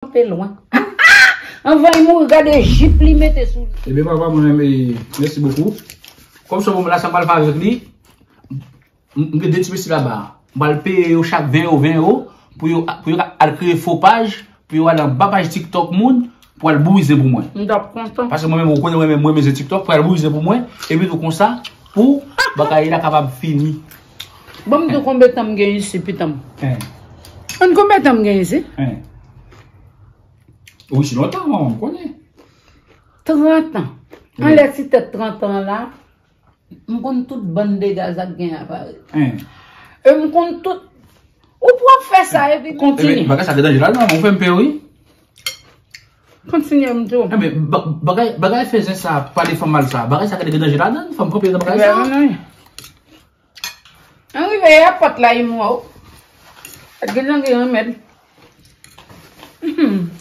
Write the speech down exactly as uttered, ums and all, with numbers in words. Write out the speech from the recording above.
Kanpe lwen. Anvan l mouri, gade jip li mete sou li. Ebyen, papa, mwen menm, e, mèsi bokou. Kòm se bon la, sa m pral fè avèk li, m m gen de ti mesye laba a. M pral peye yo chak ven ewo, ven ewo, pou yo, pou yo al kreye fo paj, pou yo al anba paj TikTok moun, pou al bourizen pou mwen. M t ap kontan. Paske mwen menm, ou konnen, mwen menm, mwen menm se TikTok, pou al bourizen pou mwen, epi tou konsa, pou bagay la kapab fini. Bon, m di w konbyen tan m gen isi, pitan m. Hein. Konn konbyen tan m gen isi? Hein. Wi, se lontan, manman, m konnen. Trant an. Wi. Anlè ti tèt trant an la, m konn tout bann dega sa k gen a Paris. Hein. E m konn tout. Ou pwòp fè sa epi kontinye. Ebyen, bagay sa gen danje ladan, ou fè m pè, wi. Kontinye, m di w. Ebyen, ba- bagay, bagay fè zen sa, pale fè mal sa, bagay sa gen danje ladan, fò m kanpe nan bagay sa. Ebyen, non. An rive a pòt la, imwa w. Gen jan gen remèd. Mhm.